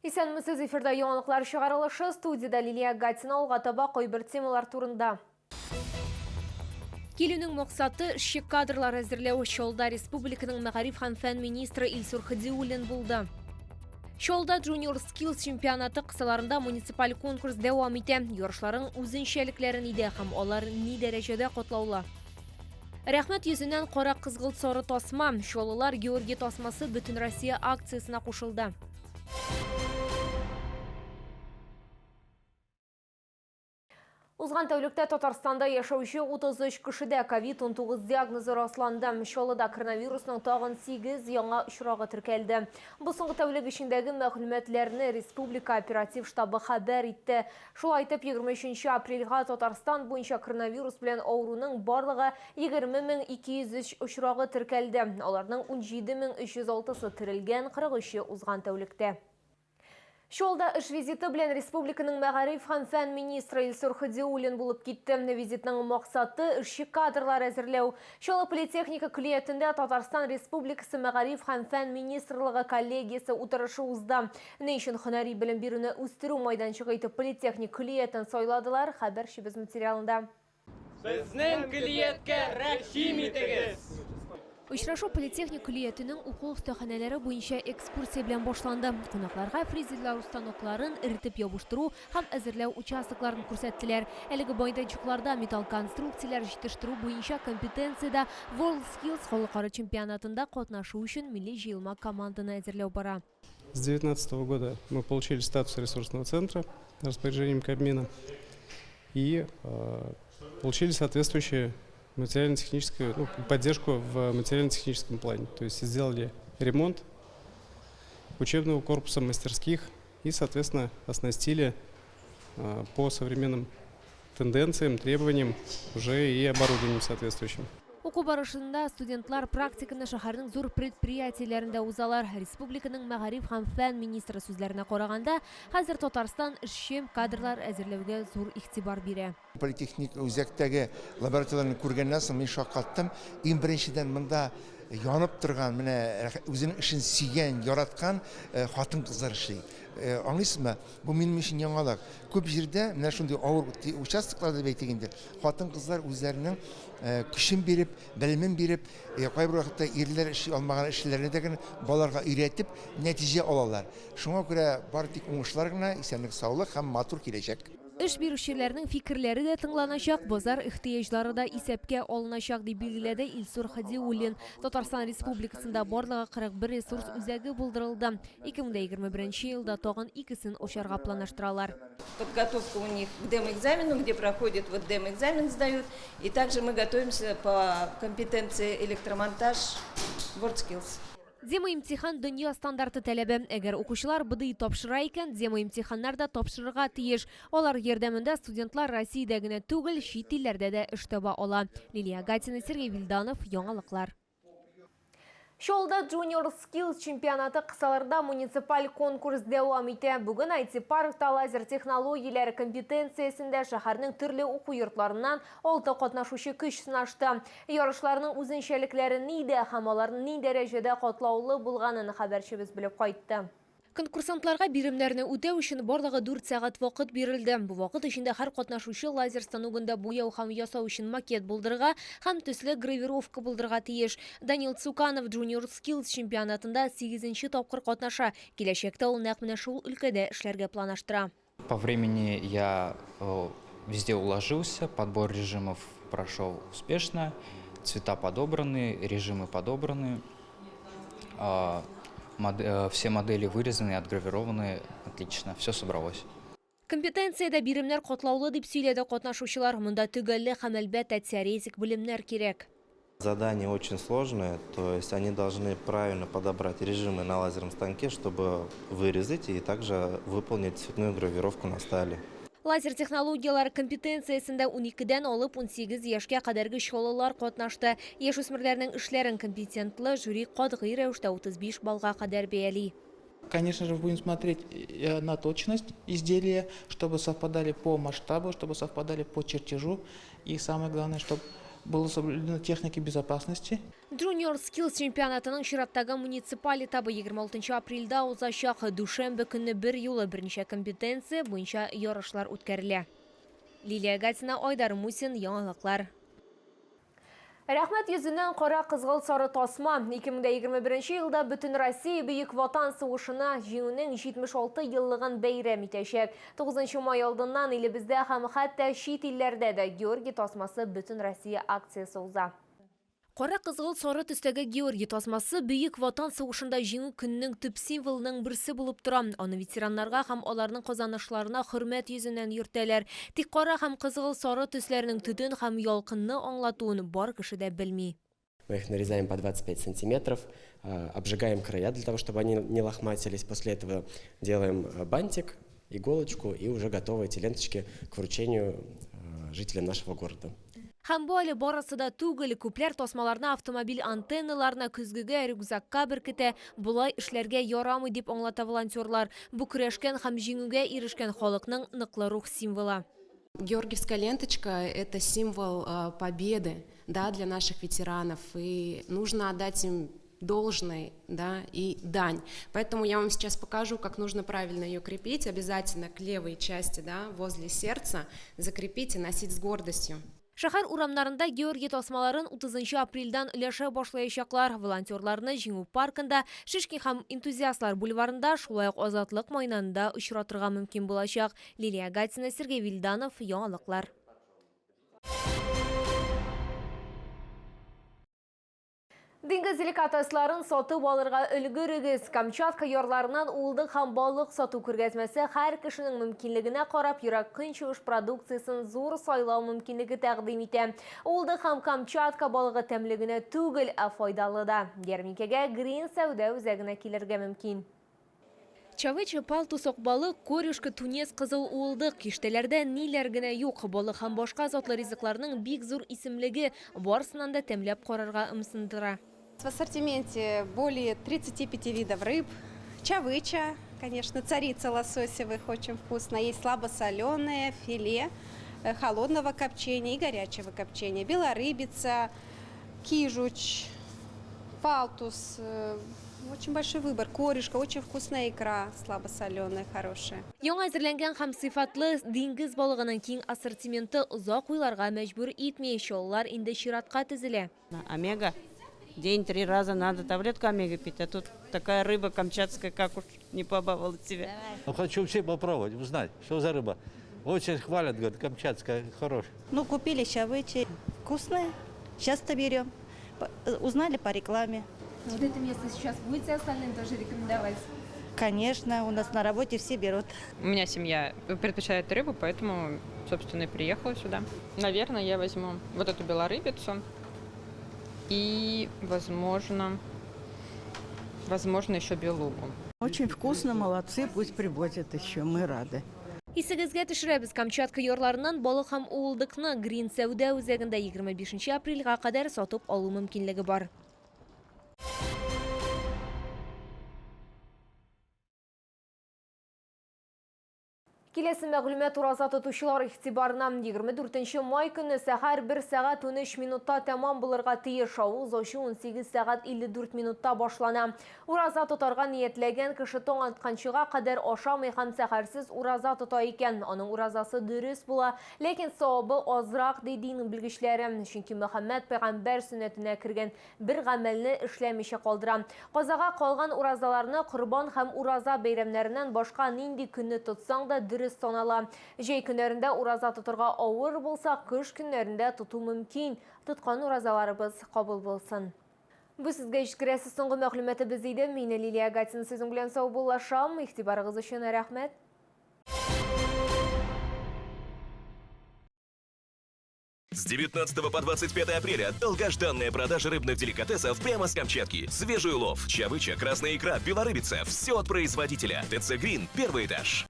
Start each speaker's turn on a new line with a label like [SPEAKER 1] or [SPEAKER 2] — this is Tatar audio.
[SPEAKER 1] Исәнмесез, эфирда яңалыклар чыгарылышы, студиядә Лилия Гатина. Алга таба кайбер темалар турында. Килүнең максаты эшче кадрлар әзерләү. Чаллыда республиканың мәгариф һәм фән министры Илсур Хадиуллин булды. Чаллыда Junior Skills чемпионаты кысаларында муниципаль конкурс дәвам итә. Ярышларның үзенчәлекләре нидә һәм алар ни дәрәҗәдә катлаулы? Рәхмәт йөзеннән кара кызгылт сары тасма. Чаллылар Георгий тасмасы Бөтенроссия акциясенә кушылды. Узган тәүлектә Татарстанда яшәүче 33 кешедә ковид-19 диагнозы расланды. Чаллыда коронавирусның тагын 8 яңа очрагы теркәлде. Бу соңгы тәүлек эчендәге мәгълүматларны республика оператив штабы хәбәр итте. Шулай итеп, 23 апрельгә Татарстан буенча коронавирус белән авыруның барлыгы 20 203 очрагы теркәлде. Аларның 17 306-сы терелгән, 43-е узган тәүлектә. Чаллыда эш визиты белән республиканың мәгариф һәм фән министры Илсур Хадиуллин булып китте. Визитның максаты эшче кадрлар әзерләү. Чаллы политехника көллиятендә Татарстан Республикасы мәгариф һәм фән министрлыгы коллегиясе утырышы узды. Ни өчен һөнәри белем бирүне үстерү майданчыгы итеп политехник көллиятен сайладылар, хәбәрчебез материалында.
[SPEAKER 2] Безнең көллияткә рәхим итегез!
[SPEAKER 1] Очрашу политехник көллиятенең уку остаханәләре буенча экскурсия белән башланды. Кунакларга фрезерлау станокларын, эретеп ябыштыру һәм әзерләү участокларын күрсәттеләр. Әлеге майданчыкларда металл конструкцияләр җитештерү буенча компетенциядә WorldSkills халыкара чемпионатында катнашу өчен милли җыелма команданы әзерләү бара.
[SPEAKER 3] С 2019 года мы получили статус ресурсного центра распоряжением Кабмина и получили соответствующую материально-техническую, ну, поддержку в материально-техническом плане. То есть сделали ремонт учебного корпуса, мастерских и, соответственно, оснастили по современным тенденциям, требованиям уже и оборудованием соответствующим.
[SPEAKER 1] Уку барышында студентлар практиканы шәһәрнең зур предприятиеләрендә узалар. Республиканың мәгариф һәм фән министры сүзләренә караганда, хәзер Татарстан эшче кадрлар әзерләүгә зур игътибар бирә.
[SPEAKER 4] Политехник үзәктәге лабораторияләрне күргәннән соң мин шаккаттым. Иң беренчедән, монда янып торган, менә үзенең эшен сөйгән, яраткан хатын-кызлар эшли. Аңлыйсызмы? Бу минем өчен яңалык. Күп җирдә менә шундый авыр участокларда дип әйтик инде, хатын-кызлар үзләренең көчен биреп, белемен биреп, кайбер вакытта ирләр эшли алмаган эшләрне дә генә балаларга өйрәтеп, нәтиҗә алалар. Шуңа күрә бары тик уңышлар гына, исәнлек, саулык һәм матур киләчәк.
[SPEAKER 1] Эш бирүчеләрнең фикерләре дә тыңланачак, базар ихтыяҗлары да исәпкә алыначак, дип билгеләде Илсур Хадиуллин. Татарстан Республикасында барлыгы 41 ресурс үзәге булдырылды. 2021 елда тагын икесен ачарга планлаштыралар.
[SPEAKER 5] Подготовка у них к демо-экзамену, где проходит, вот демо-экзамен сдают. И также мы готовимся по компетенции электромонтаж WorldSkills.
[SPEAKER 1] Демо-имтихан дөнья стандарты таләбе. Әгәр укучылар БДИ тапшыра икән, демо-имтиханнар да тапшырырга тиеш. Алар ярдәмендә студентлар Россиядә генә түгел, чит илләрдә дә эш таба ала. Лилия Гатина, Сергей Вильданов, Яңалыклар. Чаллыда Junior Skills чемпионаты кысаларында муниципаль конкурс дәвам итә. Бүген IT-паркта лазер технологияләре компетенциясендә шәһәрнең төрле уку йортларыннан алты катнашучы көч сынашты. Ярышларның үзенчәлекләре нидә һәм алар ни дәрәҗәдә катлаулы булганын хәбәрчебез белеп кайтты. Конкурсантларга биремнәрне үтәү өчен барлыгы 4 сәгать вакыт бирелде. Бу вакыт эчендә һәр катнашучы лазер станогында буяу һәм ясау өчен макет булдырырга һәм төсле гравировка булдырырга тиеш. Данил Цуканов Junior Skills чемпионатында 8 тапкыр катнаша. Киләчәктә ул нәкъ менә шул өлкәдә эшләргә планлаштыра.
[SPEAKER 6] По времени я везде уложился, подбор режимов прошел успешно, цвета подобраны, режимы подобраны, все модели вырезаны, отгравированы, отлично, все собралось.
[SPEAKER 1] Компетенциядә биремнәр катлаулы дип сөйләде катнашучылар. Монда төгәллек һәм әлбәттә теоретик белемнәр кирәк.
[SPEAKER 7] Задание очень сложное, то есть они должны правильно подобрать режимы на лазерном станке, чтобы вырезать и также выполнить цветную гравировку на стали.
[SPEAKER 1] Лазер технологияләре компетенциясендә 12-дән алып 18 яшькә кадәрге чаллылар катнашты. Яшүсмерләрнең эшләрен компетентлы жюри катгый рәвештә 35 баллга кадәр бәяли.
[SPEAKER 8] Конечно же, будем смотреть на точность изделия, чтобы совпадали по масштабу, чтобы совпадали по чертежу. И самое главное, чтобы была соблюдена техника безопасности.
[SPEAKER 1] Junior Skills чемпионатының чираттагы муниципаль этабы 26 апрельдә узачак. Дүшәмбе көнне бер юлы берничә компетенция буенча ярышлар үткәрелә. Лилия Гатина, Айдар Мусин, яңалыклар. Рәхмәт йөзеннән кара кызгылт сары тасма. 2021 елда бөтен Россия Бөек Ватан сугышына җиңүнең 76 еллыгын бәйрәм итәчәк. 9 май алдыннан илебездә һәм хәтта чит илләрдә дә Георгий тасмасы бөтен Россия акциясе уза. Кара кызгылт сары төстәге Георгий тасмасы Бөек Ватан сугышында җиңү көненең төп символының берсе булып тора. Аны ветераннарга һәм аларның казанышларына хөрмәт йөзеннән йөртәләр. Тик кара һәм кызгылт сары төсләрнең төтен һәм ялкынны аңлатуын бар кеше дә белми.
[SPEAKER 9] Мы их нарезаем по 25 сантиметров, обжигаем края для того, чтобы они не лохматились. После этого делаем бантик, иголочку и уже готовы эти ленточки к вручению жителям нашего города.
[SPEAKER 1] Һәм бу әле барысы да түгел. Күпләр тасмаларны автомобиль антенналарына, көзгегә, рюкзакка беркетә. Болай эшләргә ярамый дип аңлата волонтерлар. Бу көрәшкән һәм җиңүгә ирешкән халыкның ныклы рух символы.
[SPEAKER 10] Георгиевская ленточка – это символ победы, да, для наших ветеранов. И нужно отдать им должное, да, и дань. Поэтому я вам сейчас покажу, как нужно правильно ее крепить. Обязательно к левой части, да, возле сердца закрепить и носить с гордостью.
[SPEAKER 1] Шәһәр урамнарында Георгий тасмаларын 30 апрельдән өләшә башлаячаклар. Волонтерларны Җиңү паркында, Шишкин һәм Энтузиастлар бульварында, шулай ук Азатлык майданында очратырга мөмкин булачак. Лилия Гатина, Сергей Вильданов, яңалыклар. Диңгез деликатесларын сатып алырга өлгерегез. Камчатка ярларыннан уылдык һәм балык сату күргәзмәсе һәр кешенең мөмкинлегенә карап, ерак көнчыгыш продукциясен зур сайлау мөмкинлеге тәкъдим итә. Уылдык һәм Камчатка балыгы тәмле генә түгел, ә файдалы да. Ярминкәгә Грин сәүдә үзәгенә килергә мөмкин. Чавыча, палтус, акбалык, корюшка, тунец, кызыл уылдык. Киштәләрдә ниләр генә юк. Балык һәм башка затлы ризыкларның бик зур исемлеге барысыннан да тәмләп карарга ымсындыра.
[SPEAKER 11] В ассортименте более 35 видов рыб. Чавыча, конечно, царица лососевых, очень вкусно. Есть слабосоленое филе холодного копчения и горячего копчения. Белорыбица, кижуч, палтус. Очень большой выбор. Корешка, очень вкусная икра, слабосоленая, хорошая.
[SPEAKER 1] Яңа әзерләнгән һәм сыйфатлы диңгез балыгының киң ассортименты озак уйларга мәҗбүр итми. Чаллылар инде чиратка тезелә.
[SPEAKER 12] Омега. День 3 раза надо таблетку омега пить, а тут такая рыба камчатская, как уж не побаловала тебя.
[SPEAKER 13] Ну, хочу все попробовать, узнать, что за рыба. Очень хвалят, говорят, камчатская хорошая.
[SPEAKER 14] Ну, купили чавычи, вкусная, часто берем. Узнали по рекламе.
[SPEAKER 1] Вот это место сейчас будете остальным тоже рекомендовать?
[SPEAKER 14] Конечно, у нас на работе все берут.
[SPEAKER 15] У меня семья предпочитает рыбу, поэтому, собственно, и приехала сюда. Наверное, я возьму вот эту белорыбицу и, возможно, еще белугу.
[SPEAKER 16] Очень вкусно, молодцы, пусть привозят еще, мы рады.
[SPEAKER 1] Исегезгә төшерәбез, Камчатка ярларыннан балык һәм уылдыкны Грин сәүдә үзәгендә 25 апрельгә кадәр сатып алу мөмкинлеге бар. Киләсе мәгълүмат ураза тотучылар игътибарына. 24 май көне сәхәр 1 сәгать 13 минутта тәмам булырга тиеш. Авыз ачу 18 сәгать 54 минутта башлана. Ураза тотарга ниятләгән кеше таң атканчыга кадәр ашамый һәм сәхәрсез ураза тота икән, аның уразасы дөрес була, ләкин савабы азрак, ди дин белгечләре. Чөнки Мөхәммәд пәйгамбәр сөннәтенә кергән бер гамәлне эшләмичә калдыра. Казага калган уразаларны Корбан һәм ураза бәйрәмнәреннән башка нинди көнне тотсаң да дөрес санала. Җәй көннәрендә ураза тотырга авыр булса, кыш көннәрендә тоту мөмкин. Тоткан уразаларыбыз кабул булсын. Бу сезгә җиткерәсе соңгы мәгълүматыбыз иде. Мин Лилия Гатина сезнең белән саубуллашам. Игътибарыгыз өчен рәхмәт.
[SPEAKER 17] С 19 по 25 апреля долгожданная продажа рыбных деликатесов прямо с Камчатки. Свежий улов, чавыча, красная икра, белорыбица. Все от производителя. ТЦ «Грин», первый этаж.